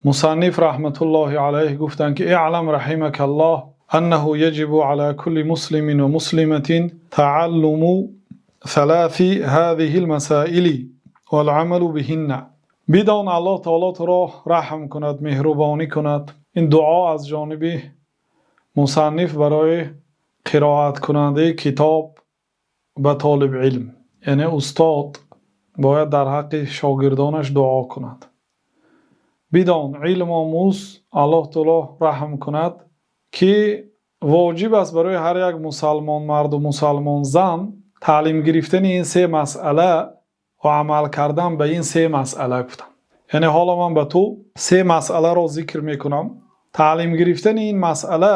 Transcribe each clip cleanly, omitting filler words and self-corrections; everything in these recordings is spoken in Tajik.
Мусанниф раҳматуллоҳи алайҳи гуфтанд, ки اعلم رحمك الله أنه يجب على كل مسلم ومسلمة تعلم ثلاث هذه المسائل والعمل بهن. Бидон, Аллоҳ таоло туро раҳм кунад, меҳрубонӣ кунад. Ин дуо аз ҷониби мусанниф барои қироаткунандаи китоб ба толиби илм, яъне устод бояд дар ҳаққи шогирдонаш дуо кунад. Бидон, илм омӯз, Аллоҳ таоло раҳм кунад, ки воҷиб аст барои ҳар як мусалмон марду мусалмон зан таълим гирифтани ин се масъала ва амал кардан ба ин се масъала, гуфтам. Яъне ҳоло ман ба ту се масъаларо зикр мекунам. Таълим гирифтани ин масъала,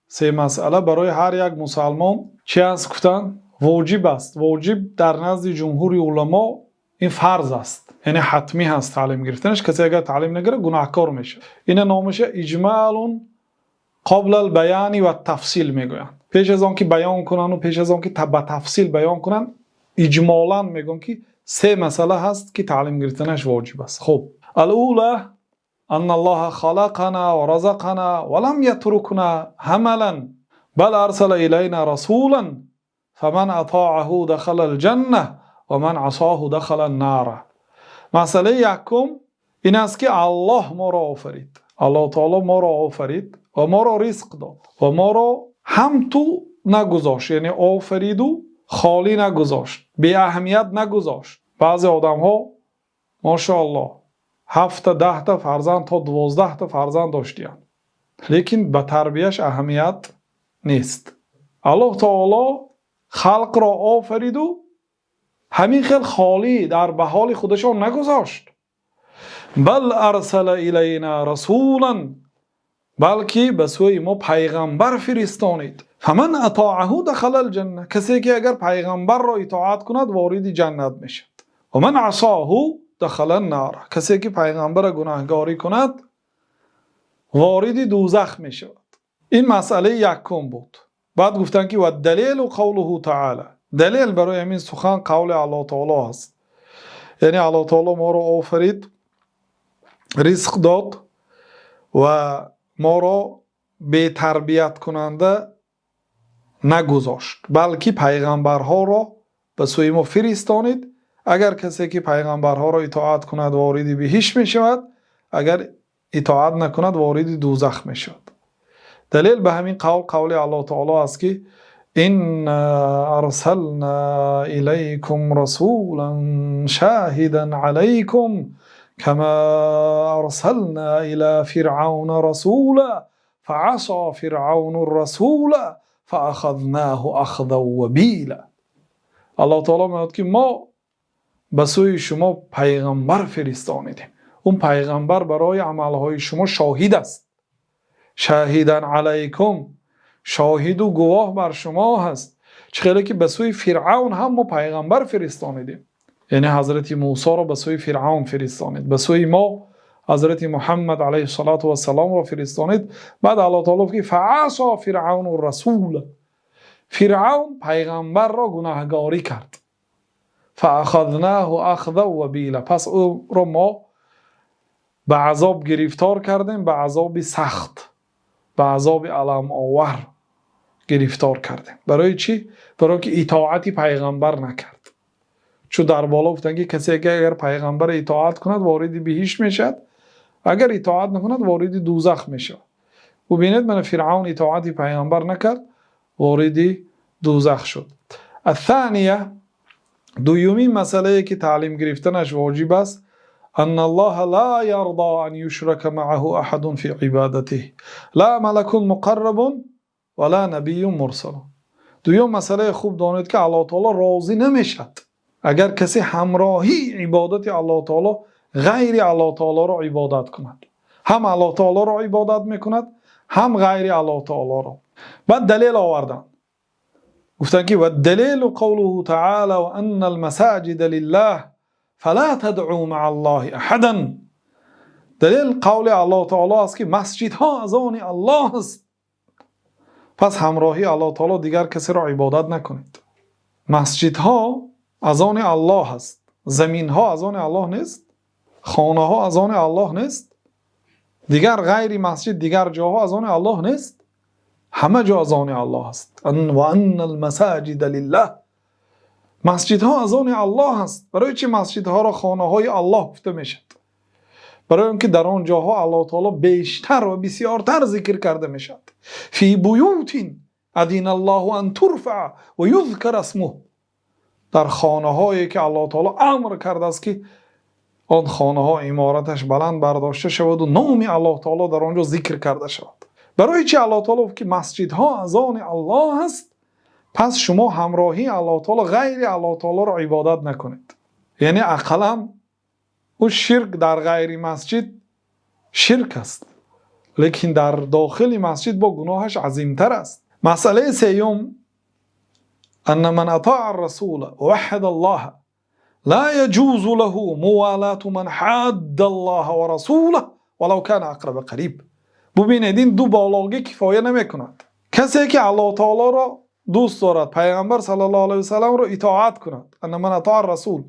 се масъала, барои ҳар як мусалмон чи аст, гуфтанд, воҷиб аст. Воҷиб дар назди ҷумҳури уламо ин фарз аст, яъне ҳатмӣ ҳаст таълим гирифтанаш. Касе агар таълим нагирад, гунаҳкор мешавад. Ина номаша إجمال قبل البيان والتفصيل мегӯянд. Пеш аз он ки баён кунанду пеш аз он ки ба тафсил баён кунанд, иҷмолан мегӯянд, ки се масъала ҳаст, ки таълим гирифтанаш воҷиб аст. Хуб, الأولى أن الله خلقنا ورزقنا ولم يتركنا هملا بل أرسل إلينا رسولا فمن أطاعه دخل الجنة ومن عصاه دخل النار. Масъалаи якум ин аст, ки Аллоҳ моро офарид. Аллоҳ таоло моро офарид ва моро ризқ дод ва моро ҳамту нагузошт, яъне офариду холӣ нагузошт, беаҳамият нагузошт. Баъзе одамҳо, мошоаллоҳ, ҳафта, 10-та фарзанд то 12-та фарзанд доштиянд, лекин ба тарбияш аҳамият нест. Аллоҳ таоло халқро офариду ҳамин хел холӣ дар ба ҳоли худашон нагузошт. بل أرسل إلينا رسولا, балки ба сӯи мо пайғамбар фиристонид. فمن أطاعه دخل الجنة, касе ки агар пайғамбарро итоат кунад, вориди ҷаннат мешавад. ومن عصاه دخل النار, касе ки пайғамбарро гунаҳгорӣ кунад, вориди дӯзах мешавад. Ин масъалаи якум буд. Баъд гуфтанд, ки والدليل قوله تعالى, далел барои ҳамин сухан қавли Аллоҳ таоло аст. Яъне Аллоҳ таоло моро офарид, ризқ дод ва моро бетарбияткунанда нагузошт, балки пайғамбарҳоро ба сӯи мо фиристонид. Агар касе ки пайғамбарҳоро итоат кунад, вориди биҳишт мешавад, агар итоат накунад, вориди дӯзах мешавад. Далел ба ҳамин қавл қавли Аллоҳ таоло аст, ки إنا أرسلنا إليكم رسولا شاهدا عليكم كما أرسلنا إلى فرعون رسولا فعصى فرعون الرسول فأخذناه أخذا وبيلا. Аллоҳ таоло мегӯяд, ки мо ба сӯи шумо пайғамбар фиристонидем. Он пайғамбар барои амалҳои шумо шоҳид аст. شاهدا عليكم, шоҳиду гувоҳ бар шумо ҳаст. Чӣ хеле ки ба сӯи Фиръавн ҳам мо пайғамбар фиристонидем, яъне ҳазрати Мусоро ба сӯи Фиръавн фиристонид, ба сӯи мо ҳазрати Муҳаммад алайҳиссалоту вассаломро фиристонид. Баъд Аллоҳ таоло гуфт ки فعصى فرعون الرسول, Фиръавн пайғамбарро гунаҳгорӣ кард. فأخذناه أخذا وبيلا, пас ӯро мо ба азоб гирифтор кардем, ба азоби сахт, ба азоби аламовар гирифтор кардем. Барои чӣ? Барои ки итоати пайғамбар накард. Чун дар боло гуфтанд, ки касе ки агар пайғамбарро итоат кунад, вориди биҳишт мешавад, агар итоат накунад, вориди дӯзах мешавад. Бубинед, мана Фиръавн итоати пайғамбар накард, вориди дӯзах шуд. الثانية, дуюмин масъалае, ки таълим гирифтанаш воҷиб аст: أن الله لا يرضى أن يشرك معه أحد في عبادته لا ملك مقرب ولا نبي مرسل. Дуюм масъалаи, хуб донед, ки Аллоҳ таоло розӣ намешавад, агар касе ҳамроҳии ибодати Аллоҳ таоло ғайри Аллоҳ таолоро ибодат кунад. Ҳам Аллоҳ таолоро ибодат мекунад, ҳам ғайри Аллоҳ таолоро. Баъд далел оварданд, гуфтанд, ки والدليل قوله تعالى وأن المساجد لله فلا تدعوا مع الله أحدا. Далел қавли Аллоҳ таоло аст, ки масҷидҳо аз они Аллоҳ аст, пас ҳамроҳии Аллоҳ таоло дигар касеро ибодат накунед. Масҷидҳо аз они Аллоҳ аст. Заминҳо аз они Аллоҳ нест? Хонаҳо аз они Аллоҳ нест? Дигар ғайри масҷид, дигар ҷоҳо аз они Аллоҳ нест. Ҳама ҷо аз они Аллоҳ аст. وَأَنَّ الْمَسَاجِدَ لِلَّهِ. Масҷидҳо аз они Аллоҳ аст. Барои чӣ масҷидҳоро хонаҳои Аллоҳ гуфта мешавад? Барои инки дар он ҷоҳо Аллоҳи таъоло бештар ва бисёртар зикр карда мешавад. فِي بُيُوتٍ أَذِنَ اللَّهُ أَنْ تُرْفَعَ وَيُذْكَرَ اسْمُهُ. Дар хонаҳое ки Аллоҳи таъоло амр кардааст, ки он хонаҳо имораташ баланд бардошта шавад ва номи Аллоҳи таъоло дар он ҷо зикр карда шавад. Барои чӣ Аллоҳи таъоло гуфт, ки масҷидҳо аз они Аллоҳ аст? Пас шумо ҳамроҳии Аллоҳи таъоло ғайри Аллоҳи таъолоро ибодат накунед. Яъне ақаллан он ширк дар ғайри масҷид ширк аст, лекин дар дохили масҷид бо гуноҳаш азимтар аст. Масъалаи сеюм: أن من أطاع الرسول ووحد الله لا يجوز له موالاة من حاد الله ورسوله ولو كان أقرب قريب. Бубинед, ин ду бологӣ кифоя намекунад. Касе ки Аллоҳи таъолоро дӯст дорад, Паёмбар саллаллоҳу алайҳи васалламро итоат кунад. أن من أطاع الرسول.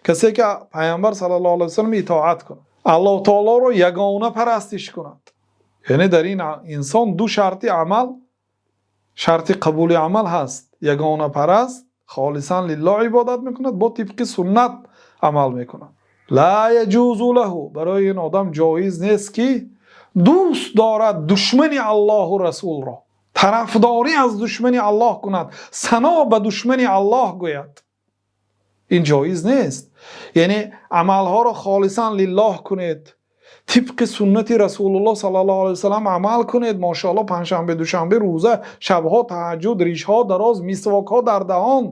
Касе ки Паёмбар саллаллоҳу алайҳи васаллам итоат кунад, Аллоҳи таъолоро ягона парастиш кунад. Яъне дар ин инсон ду шарти амал, шарти қабули амал ҳаст. Ягона параст, холисан лиллоҳ ибодат мекунад, бо тибқи суннат амал мекунад. لا يجوز له, барои ин одам ҷоиз нест, ки дӯст дорад душмани Аллоҳу Расулро, тарафдорӣ аз душмани Аллоҳ кунад, сано ба душмани Аллоҳ гӯяд. Ин ҷоиз нест. Яъне амалҳоро холисан лиллоҳ кунед, тибқи суннати Расулуллоҳ саллаллоҳу алайҳи васаллам амал кунед. Мошааллоҳ, панҷшанбе, душанбе рӯза, шабҳо таҳаҷҷуд, ришҳо дароз, мисвокҳо дар даҳон,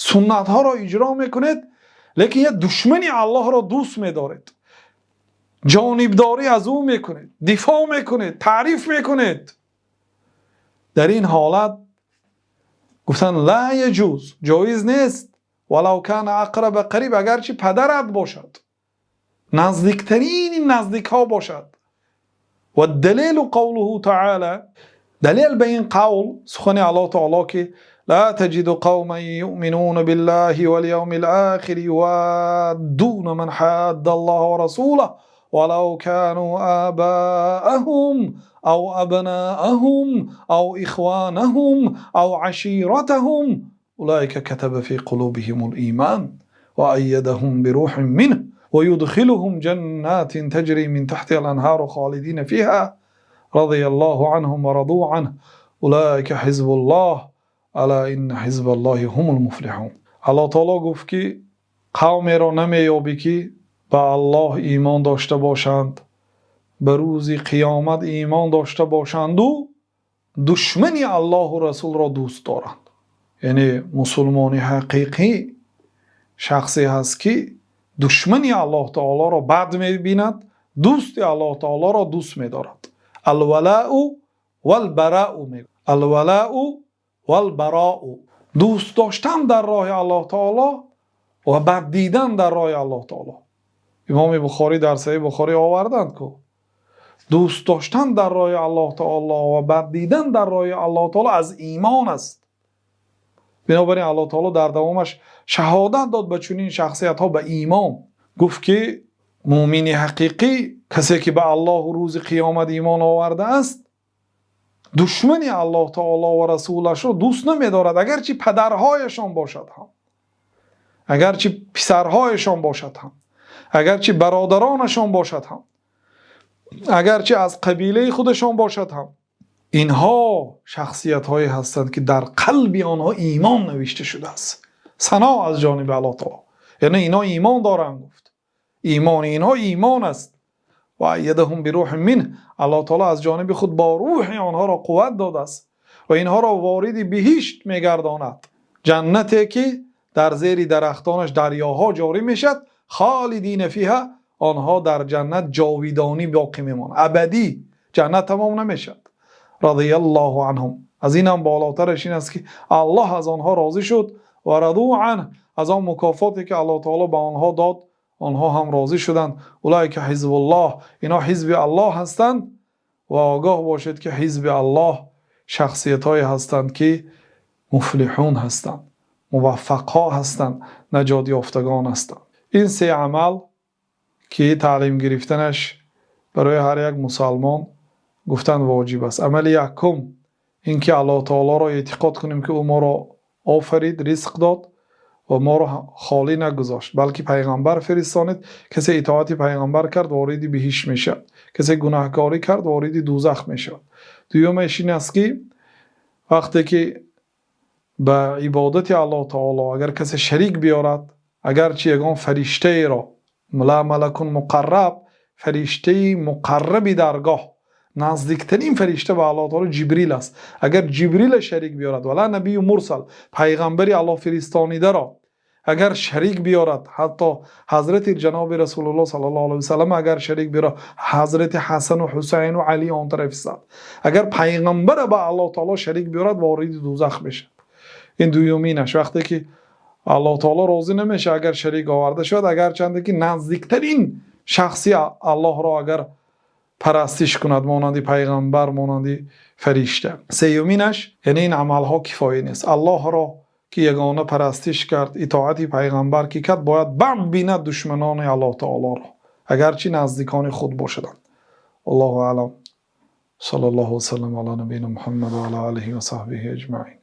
суннатҳоро иҷро мекунед, лекин як душмани Аллоҳро дӯст медоред, ҷонибдорӣ аз ӯ мекунед, дифоъ мекунед, таъриф мекунед. Дар ин ҳолат гуфтан لا يجوز, ҷоиз нест. ولو كان أقرب قريب, агарчи падарат бошад, наздиктарини наздикҳо бошад. والدليل قوله تعالى. Далел ба ин қавл сухани Аллоҳ таъоло, ки لا تجد قوما يؤمنون بالله واليوم الآخر يوادون من حاد الله ورسوله ولو كانوا آباءهم أو أبناءهم أو إخوانهم أو عشيرتهم أولئك كتب في قلوبهم الإيمان وأيدهم بروح منه ويدخلهم جنات تجري من تحتها الأنهار خالدين فيها رضي الله عنهم ورضوا عنه أولئك حزب الله ألا إن حزب الله هم المفلحون. Аллоҳ таъоло гуфт, ки қавмеро намеёбӣ, ки ба Аллоҳ имон дошта бошанд, ба рӯзи қиёмат имон дошта бошанду душмани Аллоҳу Расулро дӯст доранд. Яъне мусулмони ҳақиқӣ шахсе ҳаст, ки душмани Аллоҳ таолоро бад мебинад, дӯсти Аллоҳ таолоро дӯст медорад. الولاء والبراء, الولاء والبراء, дӯст доштан дар роҳи Аллоҳ таоло ва бад дидан дар роҳи Аллоҳ таоло. Имоми Бухорӣ дар Саҳеҳи Бухорӣ оварданд, ку дӯст доштан дар роҳи Аллоҳ таоло ва бад дидан дар роҳи Аллоҳ таоло аз имон аст. Бинобар ин Аллоҳ таоло дар давомаш шаҳодат дод ба чунин шахсиятҳо ба имон. Гуфт, ки мӯмини ҳақиқӣ касе ки ба Аллоҳу рӯзи қиёмат имон овардааст, душмани Аллоҳ таоло ва расулашро дӯст намедорад, агарчи падарҳояшон бошад ҳам, агарчи писарҳояшон бошад ҳам, агарчи бародаронашон бошад ҳам, агарчи аз қабилаи худашон бошад ҳам. Инҳо шахсиятҳое ҳастанд, ки дар қалби онҳо имон навишта шудааст. Сано аз ҷониби Аллоҳ таоло, яъне инҳо имон доранд, гуфт. Имони инҳо имон аст. وأيدهم بروح منه. Аллоҳ таоло аз ҷониби худ бо рӯҳи онҳоро қувват додааст ва инҳоро вориди биҳишт мегардонад, ҷаннате ки дар зери дарахтонаш дарёҳо ҷорӣ мешавад. خالدين فيها, онҳо дар ҷаннат ҷовидонӣ боқӣ мемонад, абадӣ, ҷаннат тамом намешавад. رضي الله عنهم. Аз ин ҳам болотараш ин аст, ки Аллоҳ аз онҳо розӣ шуд. ورضوا عنه, аз он мукофоте ки Аллоҳ таоло ба онҳо дод, онҳо ҳам розӣ шуданд. أولئك حزب الله, инҳо ҳизби Аллоҳ ҳастанд. Ва огоҳ бошед, ки ҳизби Аллоҳ шахсиятҳое ҳастанд, ки муфлиҳун ҳастанд, муваффақҳо ҳастанд, наҷотёфтагон ҳастанд. Ин се амал, ки таълим гирифтанаш Барои ҳар як мусалмон гуфтан воҷиб аст. Амали якум ин ки Аллоҳ таолоро эътиқод кунем, ки ӯ моро офарид, ризқ дод ва моро холӣ нагузошт, балки пайғамбар фиристонид. Касе итоати пайғамбар кард, вориди биҳишт мешавад, касе гунаҳкорӣ кард, вориди дӯзах мешавад. Дуюмаш ин аст, ки вақте ки ба ибодати Аллоҳ таоло агар касе шарик биёрад, агарчи ягон фариштаеро, ла малакун муқарраб, фариштаи муқарраби даргоҳ, наздиктарин фаришта ба Аллоҳ таоло Ҷибрил аст, агар Ҷибрила шарик биёрад, ва ла набию мурсал, пайғамбари Аллоҳ фиристонидаро агар шарик биёрад, ҳатто ҳазрати ҷаноби Расулуллоҳ саллаллоҳу алайҳи васаллам агар шарик биёрад, ҳазрати Ҳасан ва Ҳусайн ва Алӣ он тараф истад, агар пайғамбара ба Аллоҳ таоло шарик биёрад, вориди дӯзах мешавад. Ин дуюминаш. Вақте ки Аллоҳ таоло розӣ намешавад, агар шарик оварда шавад, агарчанде ки наздиктарин шахси Аллоҳро агар парастиш кунад, монанди пайғамбар, монанди фаришта. Сеюминаш, яъне ин амалҳо кифоя нест. Аллоҳро ки ягона парастиш кард, итоати пайғамбар ки кард, бояд бад бинад душманони Аллоҳ таолоро, агарчи наздикони худ бошаданд. Аллоҳу аълам. Саллаллоҳу васаллам ала набийина Муҳаммад ва ала олиҳи ва саҳбиҳи аҷмаин.